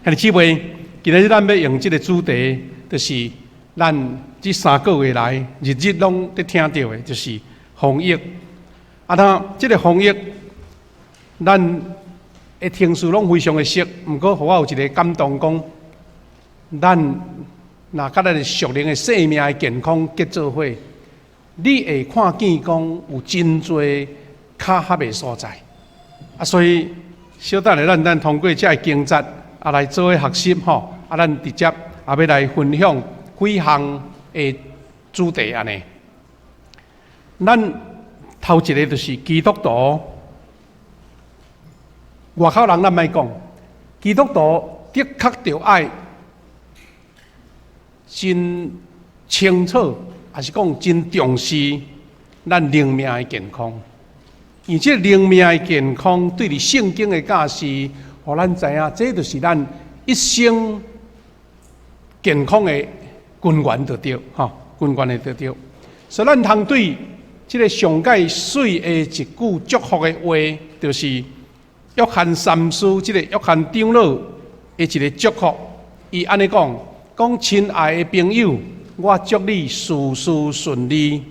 兄弟姊妹，今日咱欲用這个主題，就是咱這3個月來日日攏咧聽著的，就是防疫。啊，那這个防疫，咱的程序攏非常的熟，毋過予我有一个感動，講咱若佮咱的屬靈的生命的健康結做伙，你會看見講有真濟巧合的所在。啊，所以小等下咱通過這个經節啊來做伙學習吼，啊，咱直接啊欲來分享幾項的主題按呢。咱頭一个就是基督徒，外口人咱莫講，基督徒的確著愛真清楚，抑是講真重視咱靈命的健康。而這靈命的健康，對佇聖經的教示，予咱知影，這就是咱一生健康的根源就對，吼，根源的就對。所以咱通對這个上蓋媠的一句祝福的話，就是約翰三書這个約翰長老的一个祝福。伊按呢講，講親愛的朋友，我祝你事事順利，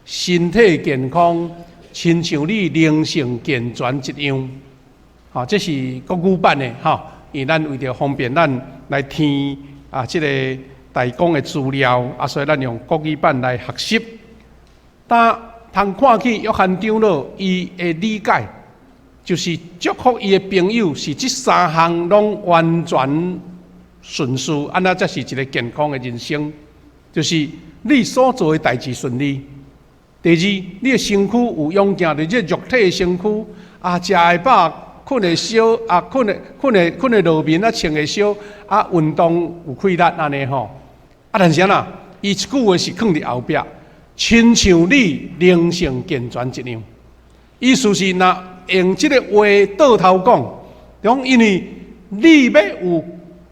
身體健康，親像你靈性健全一樣。吼，這是國語版的吼，因為咱為著方便咱來聽啊，這个大綱的資料啊，所以咱用國語版來學習。但通看見約翰長老伊的理解，就是祝福伊的朋友是這三項攏完全順遂，按呢才是一个健康的人生。就是你所做的代誌順利。第二，你的身軀有勇健，就是這肉體的身軀啊，食會飽，睏會燒啊，睏會落眠啊，穿會燒啊，運動有氣力按呢吼。啊，但是按怎？伊一句話是囥佇後壁，親像你靈性健全一樣。意思是，若用這个話倒頭講，講因為你欲有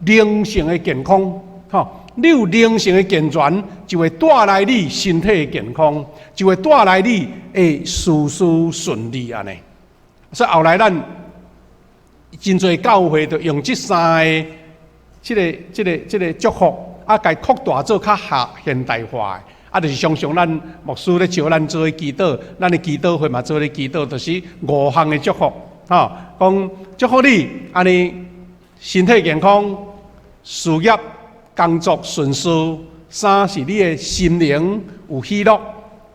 靈性的健康，吼，你有靈性的健全，就會帶來你身體的健康，就會帶來你會事事順利按呢。所以後來咱真濟教會就用這三个、這个祝福，啊，共擴大做較現代化的。啊，就是常常咱牧師咧召咱做伙祈禱，咱的祈禱會嘛做伙祈禱，就是五項的祝福，吼，講祝福你，按呢身體健康，事業工作順遂；三是你的心靈有喜樂；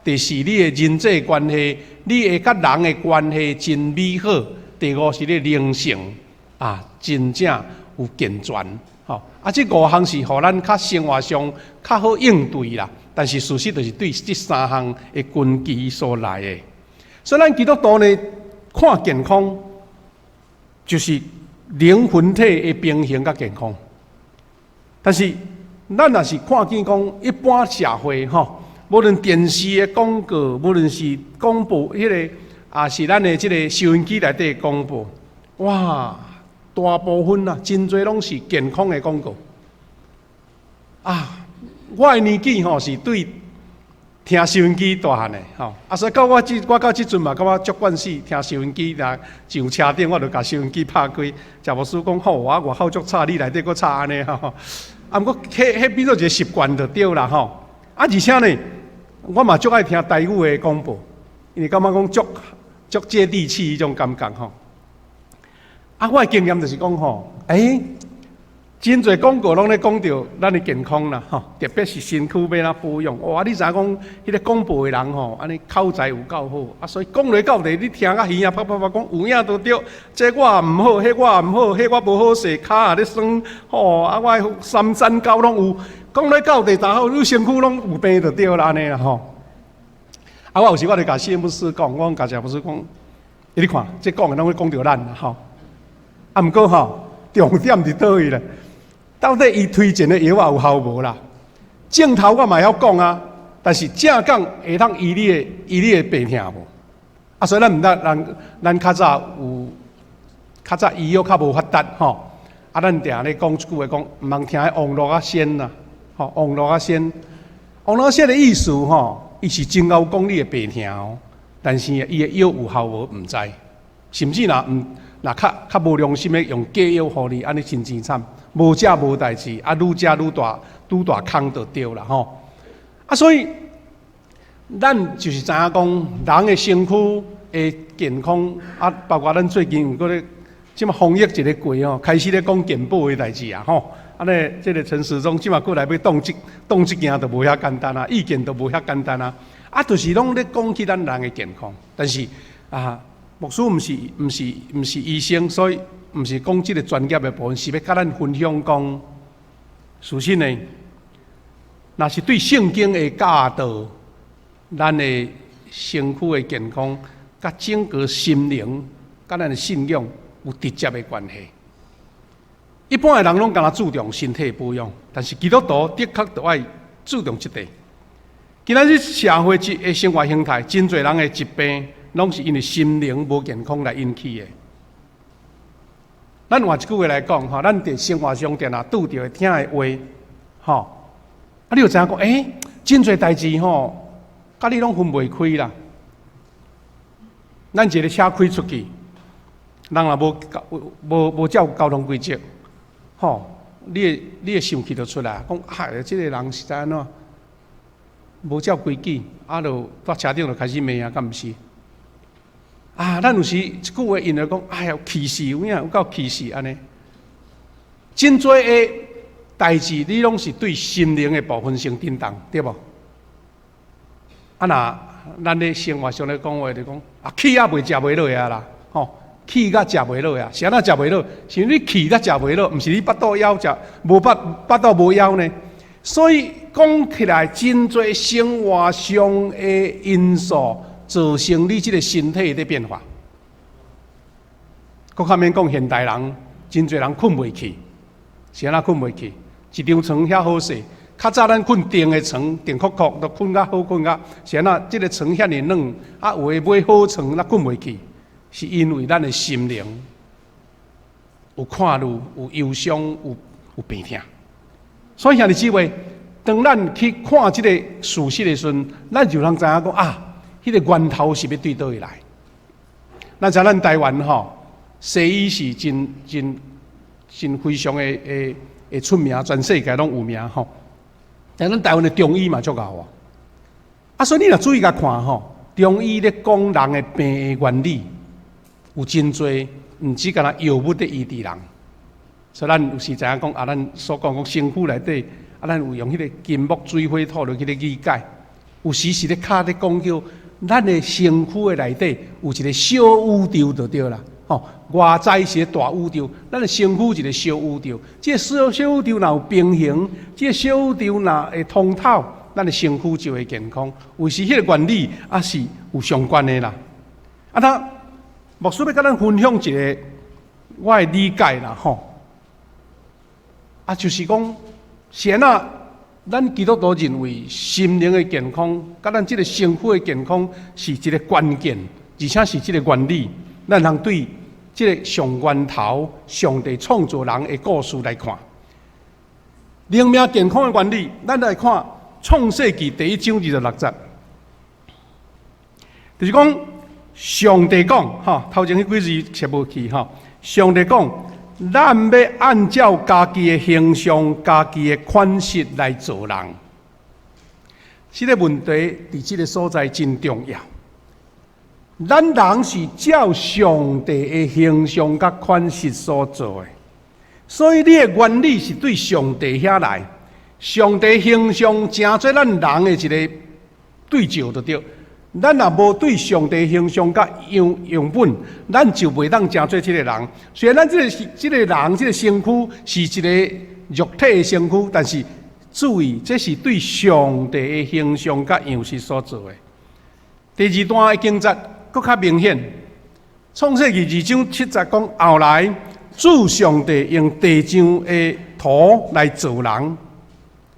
第四，你的人際關係，你會佮人的關係真美好；第五是你靈性啊，真正有健全，吼。啊，這五項是予咱較生活上較好應對啦。但是事實就是對這三項的根基所來的。所以咱基督徒呢，看健康就是靈魂體的平衡佮健康。但是咱若是看見講一般社會吼，無論電視的廣告，無論是廣播彼个，抑是咱的這个收音機內底廣播，哇，大部分啊，真濟攏是健康的廣告。啊，我的年紀吼是對聽收音機大漢的吼，啊，所以到我這陣嘛，感覺足慣勢聽收音機，若上車頂我就共收音機拍開，食牧師講好，我外口足吵，你內底閣吵按呢吼。啊，毋過彼變做一个習慣就對啦吼。啊，而且呢，我嘛足愛聽台語的廣播，因為感覺講足足接地氣彼種感覺吼。啊，我的經驗就是講吼，欸，真濟廣告攏咧講著咱的健康啦，吼，特別是身軀欲按怎保養。哇，你知影講彼个廣播的人吼，按呢口才有夠好，啊，所以講落到底，你聽甲耳仔啪啪啪講有影都對。這我也毋好，彼我也毋好，彼我無好勢，跤也咧酸，吼，啊，我的三酸九攏有，講落到底，逐項你身軀攏有病就對啦，按呢啦吼。啊，我有時我就共謝牧師講，我講共謝牧師講，你看，這講的攏咧講著咱啦，吼。啊，毋過吼，重點佇佗位咧？到底伊推薦的藥仔有效無啦？正頭我嘛會曉講啊，但是正講會當醫你的病痛無？啊，所以咱毋知，咱較早有較早醫藥較無發達吼，啊，咱定咧講一句話講，毋通聽彼王路仔仙啦，吼，王路仔仙，王路仔仙的意思吼，伊是真𠢕講你的病痛哦，但是伊的藥有效無毋知，甚至若毋，若較較無良心的用假藥予你，按呢真凄慘，無食無代誌，啊，愈食愈大，愈大空就對啦吼。啊，所以咱就是知影講，人的身軀的健康，啊，包括咱最近有閣咧，這馬防疫一个過吼，開始咧講健保的代誌啊吼。按呢，這个陳時中這馬過來欲擋這件就無遐簡單啊，意見都無遐簡單啊。啊，就是攏咧講起咱人的健康，但是啊，牧師毋是醫生，所以毋是講這个專業的部分，是欲佮咱分享講，事實呢，若是對聖經的教導，咱的身軀的健康，佮整個心靈，佮咱的信仰有直接的關係。一般的人攏敢若注重身體保養，但是基督徒的確著愛注重這塊。今仔日社會的生活形態，真濟人的疾病，攏是因為心靈無健康來引起的。咱換一句話來講，吼，咱佇生活上定定拄著的聽的話，吼，啊，你就知影講，欸，真濟代誌吼，佮你攏分袂開啦。咱一个車開出去，人若無照交通規則，吼，你會生氣就出來，講哎，這个人實在按怎？無照規矩，啊，就蹛車頂就開始罵啊，敢毋是？啊，咱有時一句話𪜶就講，哎呀，氣死，有影有夠氣死按呢。真濟的代誌，你攏是對心靈的部分先震動，對無？啊，若咱咧生活上咧講話，就講啊，氣仔袂食袂落啊啦，吼，氣甲食袂落啊，是按怎食袂落？是你氣才食袂落，毋是你腹肚枵食無腹腹肚無枵呢？所以講起來，真濟生活上的因素造成你這个身體的變化。閣較免講現代人，真濟人睏袂去，是按怎睏袂去？一張床遐好勢，較早咱睏長的床，長闊闊都睏較好睏較，是按怎？這个床遐爾軟，啊有的買好床，咱睏袂去，是因為咱的心靈有看慮、有憂傷、有病痛。所以兄弟姊妹，當咱去看這個事實的時陣，咱就通知影講啊，彼个源頭是欲對佗位來。咱知咱台灣吼，西醫是真真真非常的出名，全世界攏有名吼。但咱台灣的中醫嘛足𠢕哦。啊，所以你若注意共看吼，中醫咧講人的病的原理，有真濟，毋止干焦藥物咧醫治人。所以咱有時知影講啊，咱所講講身軀內底，啊，咱有用彼个金木水火土落去咧理解。有時是咧較咧講叫咱的身軀的內底有一个小宇宙就對啦。吼，外在是個大宇宙，咱的身軀一個小宇宙。這个小小宇宙若有平衡，這个小宇宙若會通透，咱的身軀就會健康。有時彼个原理也是有相關的啦。啊，那牧師欲佮咱分享一个我的理解啦，吼。啊，就是講，是按怎？咱基督徒認為心靈的健康，佮咱這个身軀的健康是一个關鍵，而且是這个原理。咱通對這个上源頭上帝創造人的故事來看，靈命健康的原理，咱來看創世記第一章26節，就是講上帝講，吼，頭前彼幾字寫無去，吼，上帝講，咱欲按照家己的形象、家己的款式來造人。這个問題佇這个所在真重要。咱人是照上帝的形象佮款式所造的，所以你的原理是對上帝遐來。上帝形象成做咱人的一个對照就對。咱若無對上帝形象佮樣本，咱就袂當成做這个人。雖然咱這个是這个人，這个身軀是一个肉體的身軀，但是注意，這是對上帝的形象佮樣式所造的。第二段的經節閣較明顯，創世記二章七節講，後來主上帝用地上的土來造人，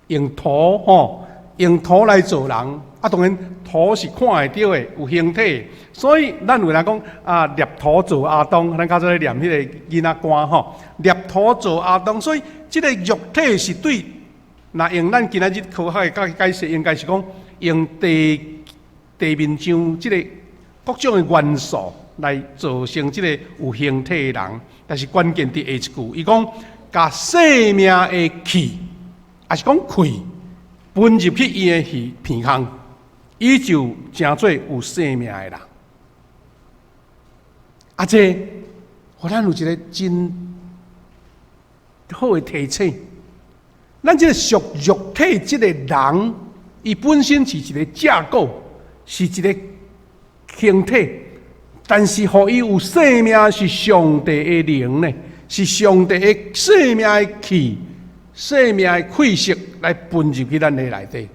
用土吼，用土來造人。啊，當然土是看會著的，有形體，所以咱有人講啊，捏土造亞當，咱較早咧念彼个囡仔歌吼，捏土造亞當，所以這个肉體是對，若用咱今仔日科學的解釋，應該是講用地地面上這个各種的元素。來造成這个有形體的人。但是關鍵佇下一句，伊講共生命的氣，抑是講氣，噴入去伊的鼻孔，伊就成做有生命的人。啊，這予咱有一个真好的提醒。咱這个屬肉體這个人，伊本身是一个架構，是一个形體，但是予伊有生命是上帝的靈呢，是上帝的生命的氣、生命的氣息來噴入去咱的內底。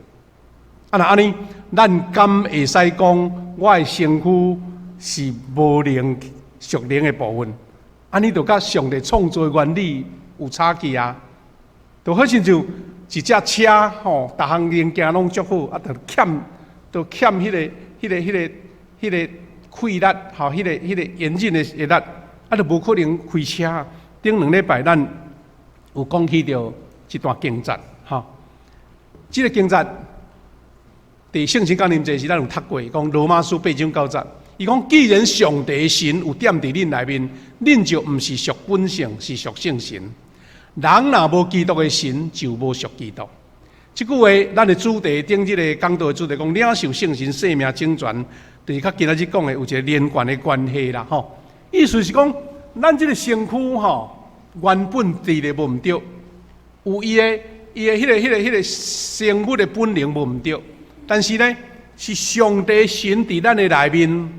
啊，若按呢，咱敢會使講我的身軀是無靈屬靈的部分？按呢就佮上帝創造的原理有差距啊！就好親像一隻車吼，逐項零件攏足好，啊，就欠迄个氣力，吼，彼个引擎的力，啊，就無可能開車。頂兩禮拜咱有講起著這段經節，吼，這个經節佇聖經講念這時，咱有讀過，講羅馬書八章九節，伊講既然上帝神有踮佇恁內面，恁就毋是屬本性，是屬聖神。人若無基督的神，就無屬基督。這句話，咱的主題頂這个講道的主題講領受聖神生命整全，就是佮今仔日講的有一個連貫的關係啦，吼。意思是講，咱這个身軀吼，原本佇咧無毋對，有伊的彼个生物的本能無毋對，但是呢，是上帝神佇咱的內面，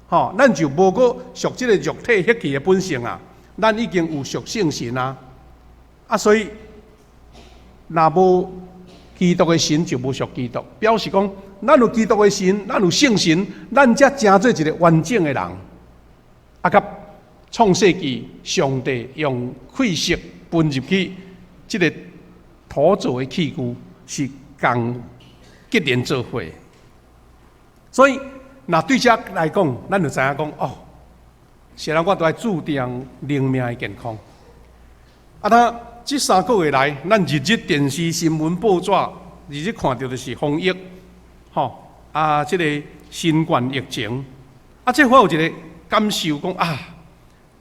吼，咱就無閣屬這个肉體血氣的本性啊，咱已經有屬聖神啊。啊，所以若無基督的神，就無屬基督。表示講，咱有基督的神，咱有聖神，咱才成做一个完整的人。啊，佮創世紀上帝用氣息噴入去這个土造的器具是仝結連做伙。所以，若對這來講，咱就知影講哦，雖然我都愛注重靈命的健康。啊，那這三個月來，咱日日電視、新聞、報紙，日日看著就是防疫，吼啊，這个新冠疫情，啊，這我有一个感受，講啊，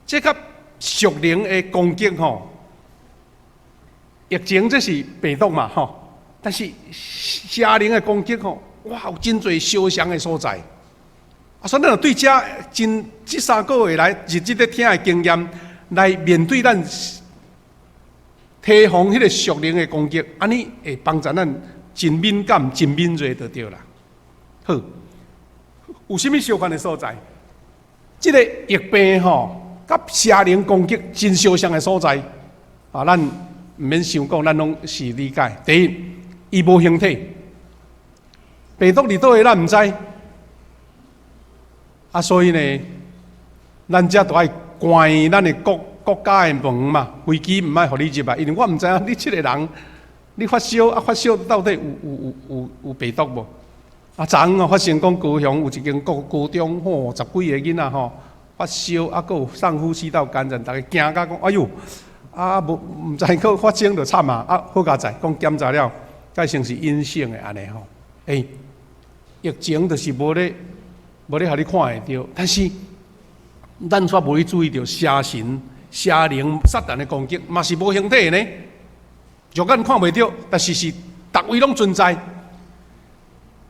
這佮屬靈的攻擊吼，疫情這是病毒嘛，吼，但是邪靈的攻擊吼，哇，有真濟相像的所在。啊，所以咱就對這真這三個月來日日咧聽的經驗，來面對咱提防彼个屬靈的攻擊，按呢會幫助咱真敏感、真敏銳就對啦。好，有啥物相仝的所在？這个疫病吼，佮邪靈攻擊真相像的所在，啊，咱毋免想講，咱攏是理解。第一，伊無形體，病毒佇佗位咱毋知，啊，所以呢，咱才著愛關咱的國家的門嘛，飛機毋愛予你入來，因為我毋知影你這个人，你發燒啊，發燒到底有病毒無？啊，昨昏哦發生講高雄有一間國高中吼，十幾个囡仔吼發燒啊，閣有上呼吸道感染，逐家驚甲講，哎喲，啊無毋知閣發生就慘啊！啊好佳哉，講檢查了，蓋成是陰性的按呢吼。欸，疫情就是無咧予你看會著，但是咱卻無去注意著邪神、邪靈、撒旦的攻擊，嘛是無形體的呢，肉眼看袂著，但是是逐位攏存在。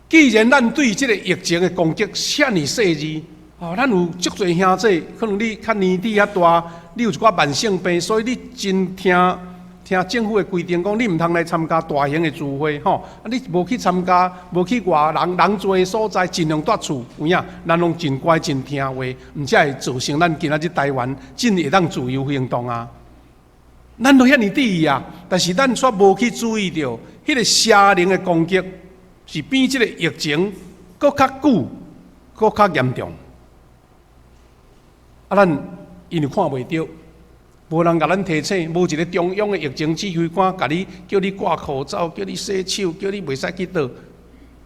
既然咱對這个疫情的攻擊遮爾細膩，哦，咱有足濟兄弟，可能你較年紀較大，你有一寡慢性病，所以你真聽聽政府的規定，講你毋通來參加大型的聚會，吼，啊，你無去參加，無去外人人濟的所在，盡量蹛厝，有影？咱攏真乖，真聽話，毋才會造成咱今仔日台灣真會當自由行動啊。咱都遐爾注意啊，但是咱卻無去注意著，彼个邪靈的攻擊是比這个疫情閣較久、閣較嚴重。啊，咱因為看袂著，無人共咱提醒，無一个中央的疫情指揮官共你叫你掛口罩，叫你洗手，叫你袂使去佗，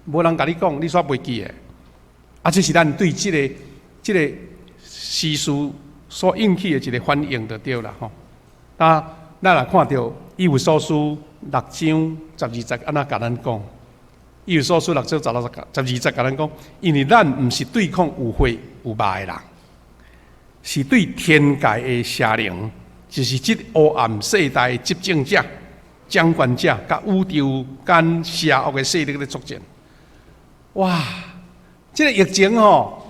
無人共你講，你煞袂記得。啊，這是咱對這个時事所引起的一个反應就對啦吼。啊，咱若看著以弗所書六章十二節按怎共咱講？以弗所書六章十二節共咱講，因為咱毋是對抗有血有肉的人。是對天界的邪靈，就是這黑暗世代的執政者、掌權者，佮宇宙間邪惡的勢力咧作戰。哇！這個疫情吼，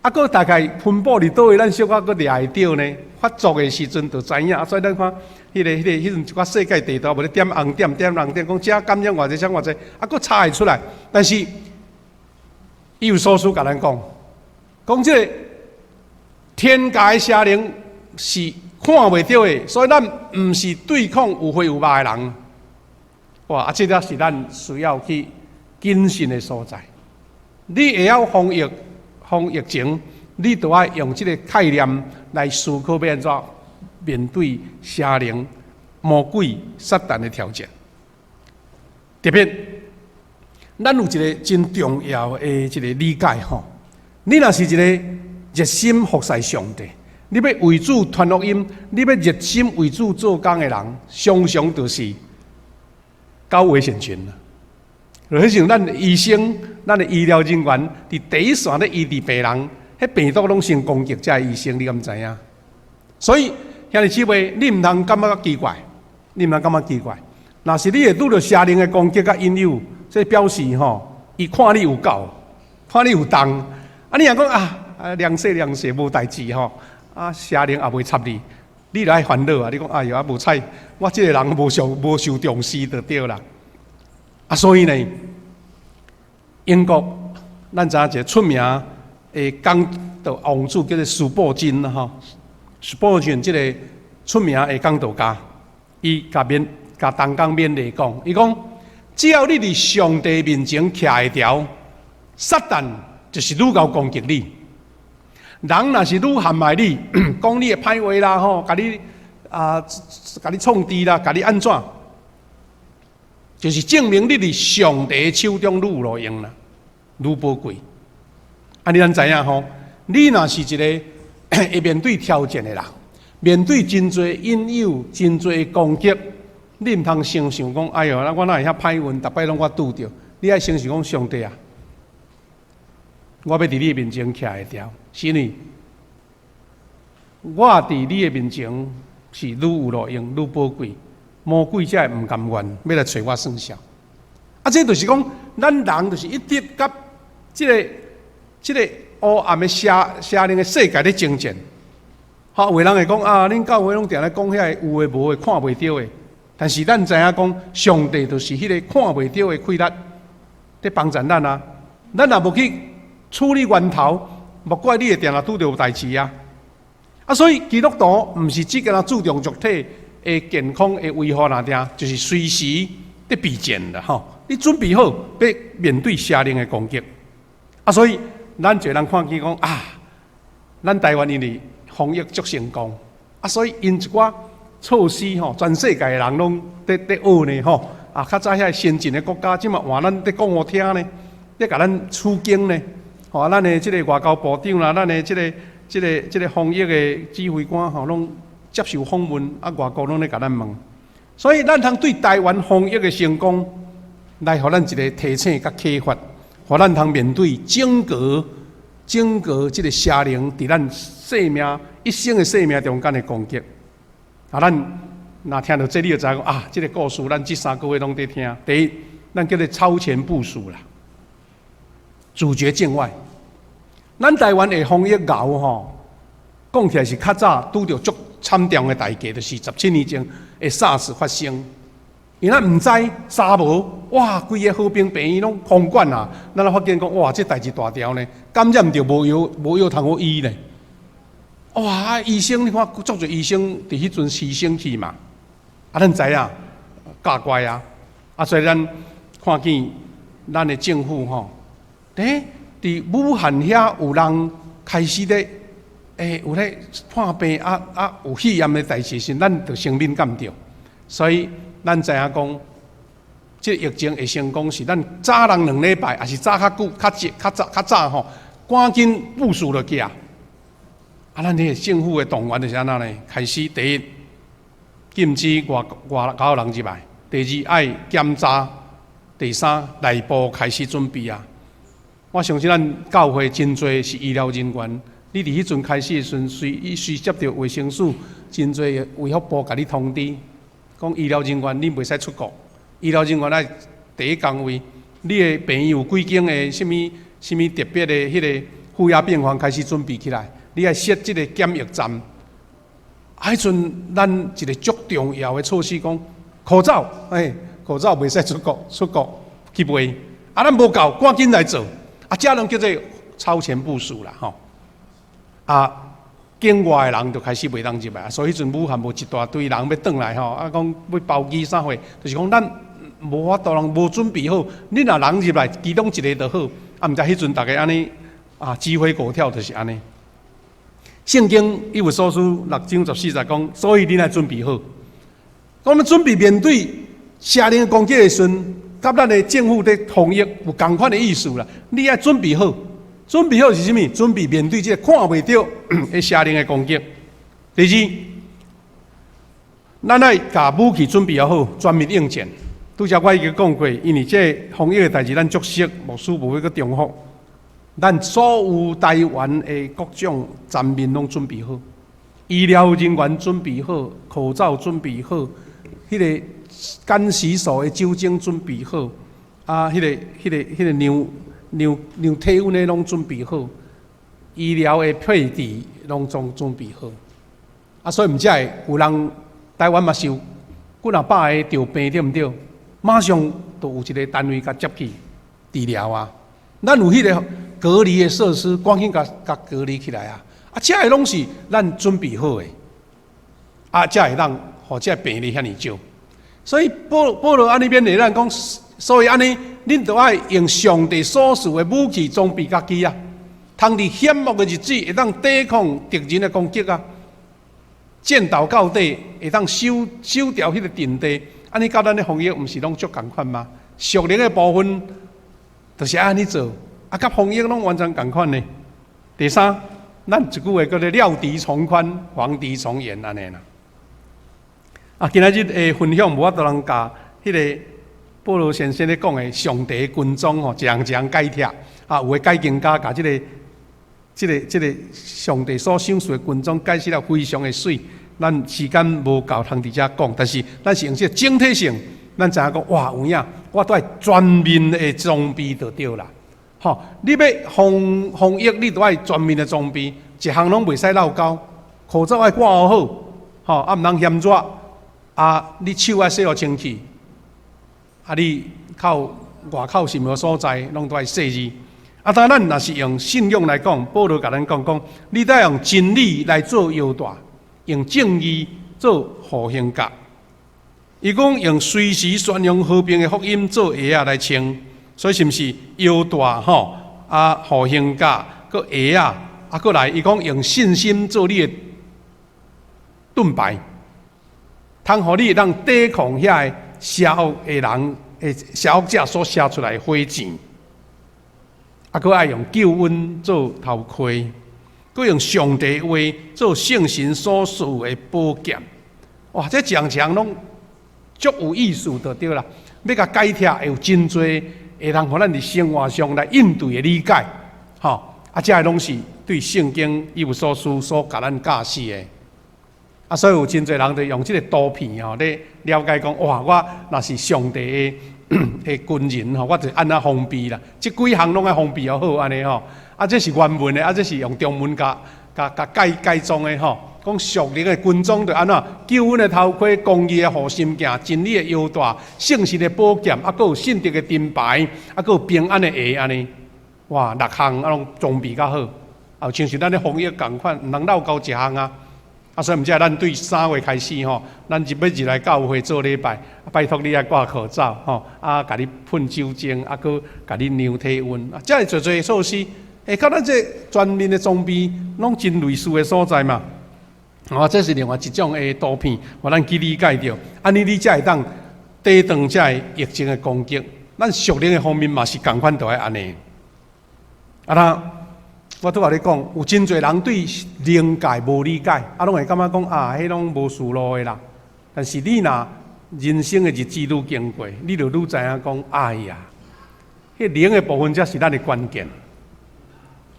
啊，閣大概分布佇佗位，咱小可閣掠會著呢。發作的時陣就知影，啊，所以咱看彼陣一寡世界地圖，無咧點紅點、點藍點，講這感染偌濟，這偌濟，啊，閣查會出來。但是以弗所書共咱講，講這個天界的邪靈是看袂著的，所以咱毋是對抗有血有肉的人。哇！啊，這個是咱需要去謹慎的所在。你會曉防疫、防疫情，你就愛用這個概念來思考欲按怎面對邪靈、魔鬼、撒旦的挑戰。特別，咱有一個真重要的一個理解吼。你若是一個熱心服侍上帝，你欲為主傳福音，你欲熱心為主做工的人，常常就是高危險群啦。就好像咱醫生、咱的醫療人員，佇第一線咧醫治病人，彼病毒攏先攻擊這醫生，你敢知影？所以兄弟姊妹，你毋通感覺奇怪，你毋通感覺奇怪。若是你會拄著邪靈的攻擊佮引誘，這表示吼，伊看你有夠，看你有重。啊，你若講啊，啊涼勢涼勢無代誌吼，啊邪靈也袂插你，你著愛煩惱啊！你講哎喲啊無彩，我這個人無受重視就對啦。啊，所以呢，英國咱知影一個出名的講道王子叫做司布真吼，司布真這個出名的講道家，伊共同工勉勵講，伊講只要你佇上帝面前徛會牢，撒旦就是愈𠢕攻擊你。人若是愈陷害你，講你的歹話啦吼，共你創治啦，共你按怎，就是證明你佇上帝手中愈有路用啦，愈寶貴。啊，你咱知影吼，你若是一個會面對挑戰的人，面對真濟引誘、真濟攻擊，你毋通先想講，哎喲，我哪會遐歹運，逐擺攏我拄著。你愛先想講，上帝啊，我欲佇你面前徛會牢，是因為我佇你的面前是愈有路用、愈寶貴，魔鬼才會毋甘願欲來揣我算數。啊，這就是講，咱人就是一直佮這個黑暗的邪靈的世界咧爭戰。好，有的人會講啊，恁教會攏定咧講遐个有的無的，看袂著的。但是咱知影講，上帝就是彼個看袂著的氣力，佇幫助咱啊。咱若無去處理源頭，莫怪你會定定拄著代誌啊。啊，所以基督徒毋是只干焦注重肉體的健康的維護爾爾，就是隨時佇備戰啦吼。你準備好欲面對邪靈的攻擊。啊，所以咱一個人看見講啊，咱台灣因為防疫足成功，啊，所以𪜶一寡措施吼，全世界的人攏佇學呢吼。啊，較早遐先進的國家，這馬換咱佇講予聽呢，佇共咱取經呢。吼，咱的這個外交部長啦，咱的這個防疫的指揮官吼，攏接受訪問，啊，外國攏咧共咱問。所以咱通對台灣防疫的成功，來予咱一個提醒佮啟發，予咱通面對整個這個邪靈佇咱生命一生的生命中間的攻擊。啊，咱若聽著這，你就知影講啊，這個故事咱這3個月攏佇聽。第一，咱叫做超前部署啦，阻絕境外。咱台灣的防疫𠢕吼，講起來是較早拄著足慘重的代價，就是17年前的 SARS 發生。因為咱毋知沙無，哇，規个和平病院攏空管啊！咱才發現講，哇，這代誌大條呢，感染著無藥通好醫呢。哇！醫生你看，足濟醫生佇彼陣犧牲去嘛。啊，咱知影，教乖啊。啊，所以咱看見咱的政府吼，佇武漢遐有人開始咧，有咧破病啊啊，有肺炎的代誌時，咱就先敏感著。所以咱知影講，這疫情會成功是咱早人2禮拜，抑是早較久、較早、較早、較早吼，趕緊部署落去啊！啊，咱彼個政府的動員就是按怎呢？開始第一，禁止外國人入來；第二，愛檢查；第三，內部開始準備啊！我相信咱教會真濟是醫療人員，你佇彼陣開始的時陣，隨隨接著衛生署真濟衛福部共你通知，講醫療人員你袂使出國，醫療人員愛第一崗位，你的病院有幾間的啥物啥物特別的彼个負壓病房開始準備起來，你愛設這个檢疫站。啊，彼陣咱一个足重要的措施講口罩，欸，口罩袂使出國，出國去賣。啊，咱無夠，趕緊來做。啊，這攏叫做超前部署啦，吼。啊，境外的人就開始袂當入來，所以彼陣武漢無一大堆人欲轉來吼，啊，講欲包機啥貨，就是講咱無法度人無準備好，你若人入來，其中一个就好，啊，毋知彼陣逐家按呢啊，指揮狗跳就是按呢。聖經以弗所書六章十四節講，所以恁愛準備好。我們準備面對邪靈的攻擊的時陣，佮咱的政府佇防疫有仝款的意思啦。你愛準備好，準備好是啥物？準備面對這个看袂著的邪靈的攻擊。第二，咱愛共武器準備好，全面應戰。拄才我已經講過，因為這防疫的代誌，咱足熟，牧師無欲閣重複。咱所有台灣的各種全面攏準備好，醫療人員準備好，口罩準備好，彼个乾洗手的酒精準備好，啊，彼个量體溫的攏準備好，醫療的配置攏總準備好。啊，所以毋才會有人台灣嘛是有幾若百个著病對毋對？馬上就有一个單位共接去治療啊。咱有彼个隔離的設施，趕緊共隔離起來啊！啊，這个攏是咱準備好的，啊，才會當予這个病例遐爾少。所以保羅按呢勉勵咱講，所以按呢，恁著愛用上帝所賜的武器裝備家己啊，通佇險惡的日子會當抵抗敵人的攻擊啊，戰鬥到底會當守牢彼个陣地，按呢佮咱的防疫毋是攏足仝款嗎？屬靈的部分就是按呢做。啊，佮防疫攏完全仝款的。第三，咱一句話叫做料敵從寬，防敵從嚴按呢啦。啊，今仔日的分享無法度通共彼个保羅先生咧講的上帝軍裝吼，一項一項解拆。啊，有的解經家共這个上帝所賞賜的軍裝解釋了非常的媠。咱時間無夠通佇遮講，但是咱是用這个整體性，咱知影講哇有影，我都愛全面的裝備就對啦。吼，你欲防疫，你都愛全面的裝備，一項攏袂使落勾，口罩愛掛好好，吼，啊毋通嫌熱，啊，你手愛洗予清氣，啊，你到外口什麼所在，攏都愛細膩。啊，當咱若是用信仰來講，保羅共咱講講，你得用真理來做腰帶，用正義做護胸甲。伊講用隨時宣揚和平的福音做鞋仔來穿。所以是毋是腰帶吼？啊，護胸甲，閣鞋仔，啊，閣來，伊講用信心做你的盾牌，通予你會當抵抗遐个邪惡的人、的邪惡者所射出來的火箭。啊，閣愛用救恩做頭盔，閣用上帝話做聖神所賜的寶劍。哇！這一項一項攏足有意思就對啦。欲共解拆會有真濟會通予咱佇生活上來應對的理解，吼！啊，這个攏是對聖經以弗所書所共咱教示的。啊，所以有真濟人就用這个圖片吼，咧了解講，哇！我若是上帝的的軍人吼，我就按怎防備啦？這幾項攏愛防備好按呢吼。啊，這是原文的，啊，這是用中文共共共改改裝的吼。講屬靈的軍裝就按怎？救恩的頭盔、公義的護心鏡、真理的腰帶、聖神的寶劍，啊，閣有信德的盾牌，啊，閣有平安的鞋按呢。哇，六項啊攏裝備較好，啊，親像咱咧防疫仝款，毋通落勾一項啊。啊，所以毋才咱對3月開始吼，咱就欲入來教會做禮拜，拜託你愛掛口罩吼，啊，共你噴酒精，啊，閣共你量體溫，啊，遮爾濟濟措施，會佮咱這全面的裝備攏真類似的所在嘛。啊，這是另外一種的圖片，予咱去理解著。按呢，你才會當抵擋這个疫情的攻擊。咱屬靈的方面嘛是仝款，都愛按呢。啊，那我拄仔咧講，有真濟人對靈界無理解，啊，攏會感覺講啊，彼攏無事路的啦。但是你若人生的日子愈經過，你就愈知影講，哎呀，彼靈的部分才是咱的關鍵。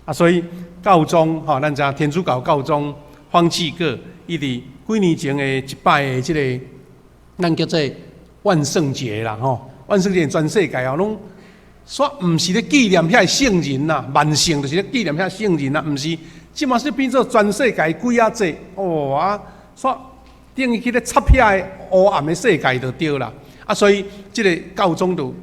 啊，所以教宗吼，咱知影天主教教宗方濟各，伊佇幾年前的一擺的這个，咱叫做萬聖節啦吼，萬聖節全世界哦攏煞毋是咧紀念遐聖人啦，萬聖就是咧紀念遐聖人啦，毋是，這馬是變做全世界鬼仔節哦啊，煞等於去咧插遐个烏暗的世界就對啦。啊，所以這个教宗就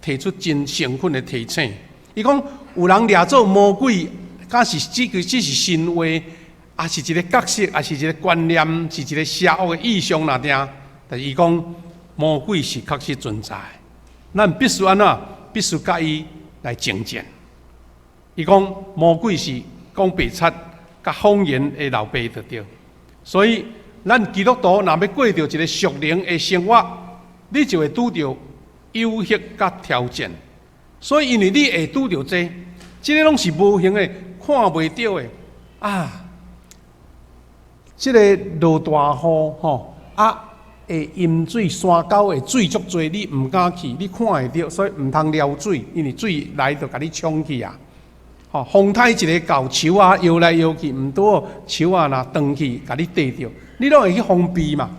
提出真誠懇的提醒，伊講有人掠做魔鬼，敢是這個只是神話，抑是一个角色，抑是一个觀念，是一个邪惡的意象爾，但是伊講魔鬼是確實存在，咱必須按怎？必須共伊來爭戰。伊講魔鬼是講白賊、佮謊言的老爸就對。所以咱基督徒若欲過著一个屬靈的生活，你就會拄著誘惑佮挑戰。所以因為你會拄著這，這个攏是無形的、看袂著的啊。這个落大雨吼啊，會淹水，山溝的水足濟，你毋敢去，你看會著，所以毋通撩水，因為水來就共你沖去啊。吼，風颱一个到，樹仔搖來搖去，毋拄好樹仔若斷去，共你硩著，你攏會去防備嘛。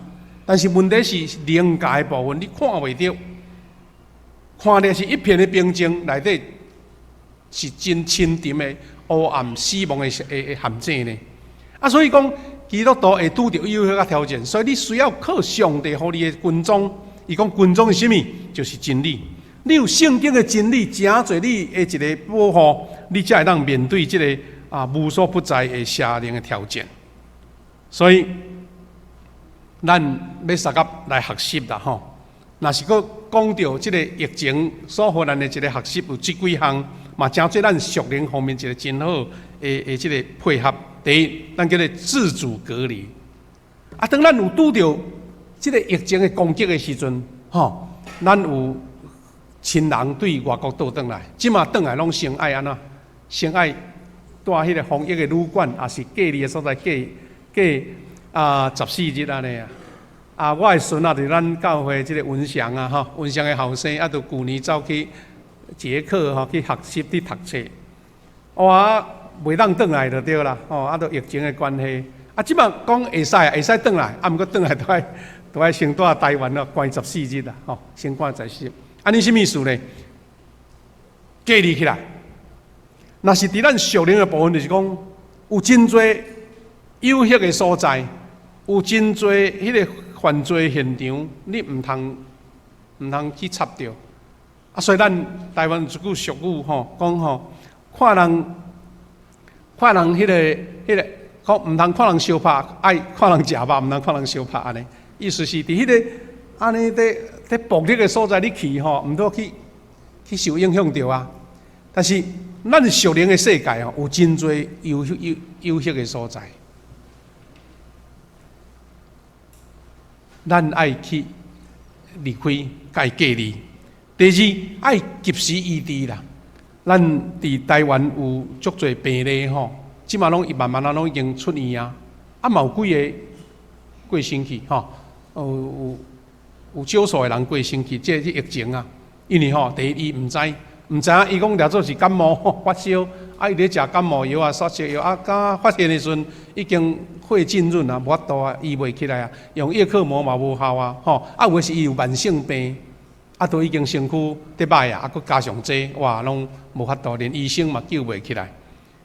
但是問題是靈界的部分，你看袂著，看著是一片的平靜，內底是真深沉的烏暗死亡的陷阱呢。啊，所以講，基督徒會拄著誘惑佮挑戰，所以你需要靠上帝予你的軍裝。伊講軍裝是啥物？就是真理。你有聖經的真理，成做你的一个保護，你才會當面對這个無所不在的邪靈的挑戰。所以，咱欲相佮來學習啦吼。若是閣講著這个疫情所予咱的一个學習有這幾項，嘛成做咱屬靈方面一个真好的這个配合。第一，咱叫做自主隔離。啊，當咱有拄著這个疫情的攻擊的時陣，吼，咱有親人對外國倒轉來，這馬轉來攏先愛按怎？先愛蹛彼个防疫的旅館，抑是隔離的所在，隔隔14日按呢啊。啊，我的孫仔佇咱教會這个文祥啊，吼，文祥的後生啊，就舊年走去捷克吼去學習去讀冊，哇，袂當轉來就對啦，吼，啊，都疫情的關係，啊，這馬講會使啊，會使轉來，啊，毋過轉來都愛先蹛台灣咯，關十四日啦，吼，先關十四日。按呢啥物意思呢？隔離起來。若是佇咱屬靈的部分，就是講有真濟誘惑的所在，有真濟彼个犯罪現場，你毋通去插著。啊，所以咱台灣有一句俗語吼，講吼，看人彼个，講毋通看人相拍，愛看人食肉，毋通看人相拍按呢。意思是佇彼个按呢佇暴力的所在你去吼，毋通去受影響著啊。但是咱屬靈的世界吼，有真濟誘惑的所在，咱愛去離開，共伊隔離。第二，愛及時醫治啦。咱佇台灣有足濟病例吼，這馬攏慢慢仔攏已經出院啊，啊嘛有幾个過身去吼，有少數的人過身去，這疫情啊，因為吼，第一伊毋知，毋知影伊講掠做是感冒發燒，啊伊咧食感冒藥啊、發燒藥啊，敢發現的時陣已經血浸潤啊，無法度啊，醫袂起來啊，用葉克膜嘛無效啊，吼，啊有的是伊有慢性病，啊都已經身軀佇歹啊，啊閣加上這，哇，攏無法度，連醫生嘛救袂起來。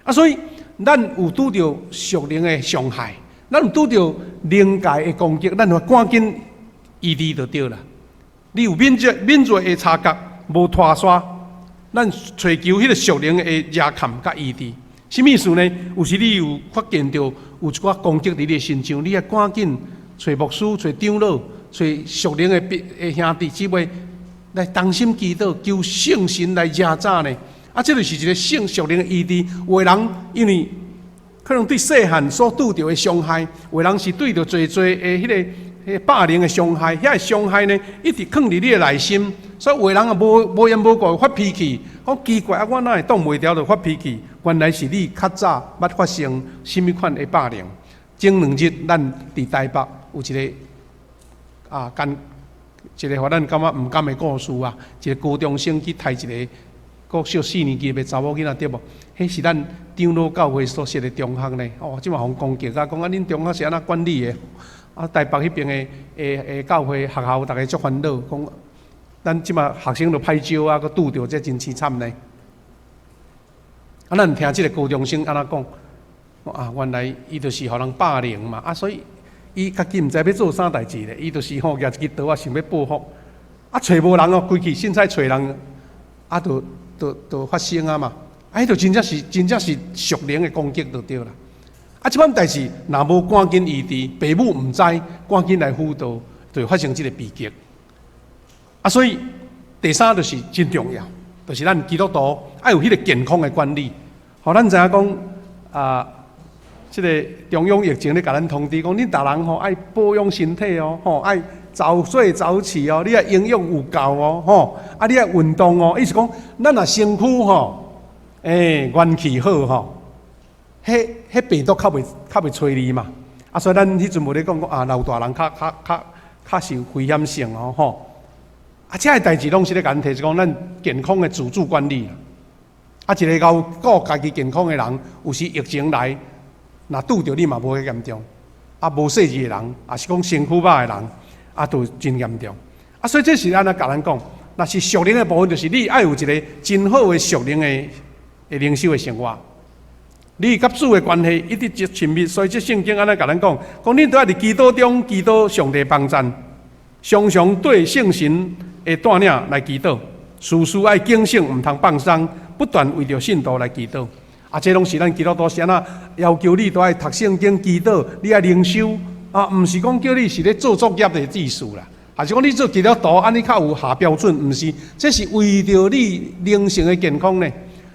啊，所以咱有拄著屬靈的傷害，咱有拄著靈界的攻擊，咱就趕緊醫治就對啦。你有敏銳的察覺，無拖沙，咱揣求彼个屬靈的遮蓋佮醫治。啥物意思呢？有時你有發現著有一寡攻擊佇你的身上，你愛趕緊揣牧師、揣長老、揣屬靈的兄弟姊妹來同心祈禱，求聖神來遮罩呢。啊，這就是一个聖屬靈的醫治。有的人因為可能對細漢所拄著的傷害，有的人是對著濟濟的彼个霸凌的傷害，遐个傷害呢，一直囥佇你的內心。所以有的人啊，無緣無故發脾氣，講奇怪啊，我哪會擋袂牢就發脾氣？原來是你較早捌發生啥物款的霸凌。前2日，咱佇台北有一个啊，干一个予咱感覺毋甘的故事啊，一个高中生去刣一个國小四年級的查某囡仔對無？彼是咱長老教會所設的中學呢。哦，這馬予攻擊啊，講啊，恁中學是按怎管理的？啊，台北彼爿的教會學校，逐家足煩惱，講咱這馬學生都歹招啊，閣拄著這真凄慘呢。啊，咱聽這個高中生按怎講？啊，原來伊就是予人霸凌嘛，啊，所以伊家己毋知欲做啥代誌咧，伊就是吼舉一支刀仔想欲報復，啊，揣無人哦，規氣凊彩揣人，啊，就發生啊嘛，啊，彼就真正是屬靈的攻擊就對啦。啊，這款代誌若無趕緊醫治，爸母毋知，趕緊來輔導，就會發生這個悲劇。啊，所以第三就是真重要，就是咱基督徒愛有彼個健康的管理，予咱知影講啊。這個中央疫情咧，共咱通知講，恁逐人吼愛保養身體哦，吼愛早睡早起哦，你愛營養有夠哦，吼啊你愛運動哦。意思講，咱若身軀吼，元氣好吼，彼病毒較袂揣你嘛。啊，所以咱彼陣無咧講講啊，老大人較受危險性哦，吼。啊，這个代誌攏是咧共咱提示講，咱健康的自主管理。啊，一个𠢕顧家己健康的人，有時疫情來，若拄著你嘛無遐嚴重，啊無細膩的人，抑是講身軀歹的人，啊，就真嚴重。啊，所以這是按怎共咱講？若是屬靈的部分，就是你愛有一個真好的屬靈的靈修的生活。你佮主的關係一直真親密，所以這聖經按怎共咱講？講你都愛佇祈禱中祈禱上帝幫贊，常常對聖神的帶領來祈禱，事事愛警醒，毋通放鬆，不斷為著信徒來祈禱。啊，這攏是咱基督徒是按怎要求你都愛讀聖經、祈禱，你愛靈修啊，毋是講叫你是咧做作業的意思啦，抑是講你做基督徒按呢較有下標準，毋是，這是為著你靈性的健康呢。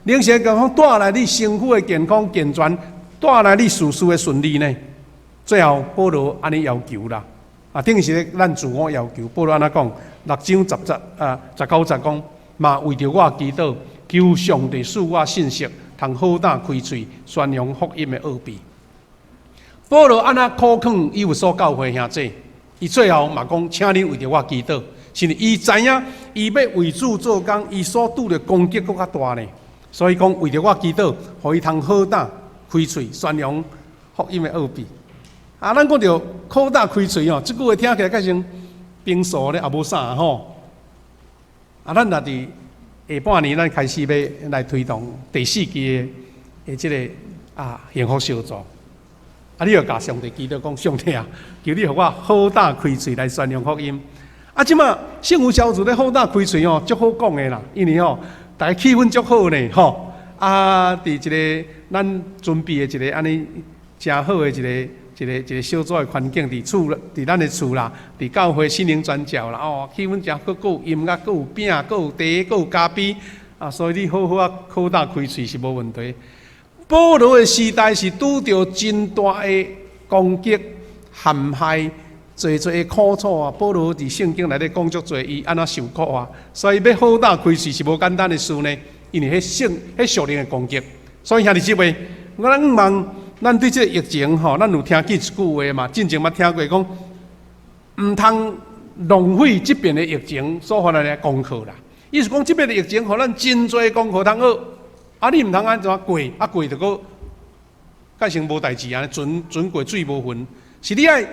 靈性的健康帶來你身軀的健康健全，帶來你事事的順利呢。最後保羅按呢要求啦，啊，等於是咱自我要求。保羅按怎講？六章十節啊，19節講，嘛為著我祈禱，求上帝賜我信息，通好膽開喙宣揚福音的奧秘。保羅按怎苦勸以弗所教會兄弟，伊最後嘛講，請恁為著我祈禱，是因為伊知影，伊欲為主做工，伊所拄的攻擊閣較大呢。所以講為著我祈禱，予伊通好膽開喙宣揚福音的奧秘。啊，咱講著好膽開喙哦，這句話聽起來較像平素咧，也無啥吼。啊，咱若佇下半年，咱開始欲來推動第四期的這个幸福小組。啊，你著共上帝祈禱講，上帝啊，求你予我好膽開喙來宣揚福音。啊，這馬幸福小組咧好膽開喙哦，足好講的啦，因為吼，逐家氣氛足好呢，吼。啊，佇一个咱準備的一个按呢誠好的一個小組的環境，佇厝，佇咱的厝啦，佇教會心靈傳教啦，哦，氣氛誠好，閣有音樂，閣有餅，閣有茶，閣有咖啡，啊，所以你好好啊，好膽開喙是無問題。保羅的時代是拄著真大的攻擊、陷害，濟濟的苦楚啊！保羅佇聖經內底講足濟，伊按怎受苦啊？所以欲好膽開喙是無簡單的事呢，因為彼聖彼屬靈的攻擊。所以兄弟姊妹，我咱望咱對這個疫情吼，咱有聽見一句話嘛？進前捌聽過講，毋通浪費這遍的疫情所予咱的功課啦。意思講，這遍的疫情予咱真濟功課通學，啊，你毋通按怎過，啊過就閣變成無代誌啊，船船過水無痕，是你愛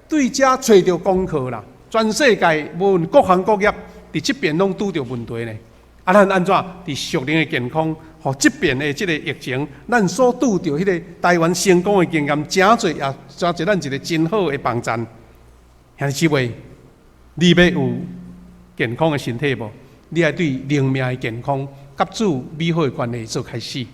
對遮揣著功課啦。全世界無論各行各業，佇這遍攏拄著問題呢。啊，咱按怎佇屬靈的健康，予這遍的這个疫情，咱所拄著彼个台灣成功的經驗，誠濟也誠濟咱一個真好的幫贊。兄弟姊妹，你欲有健康的身體無？你愛對靈命的健康，佮主美好的關係做開始。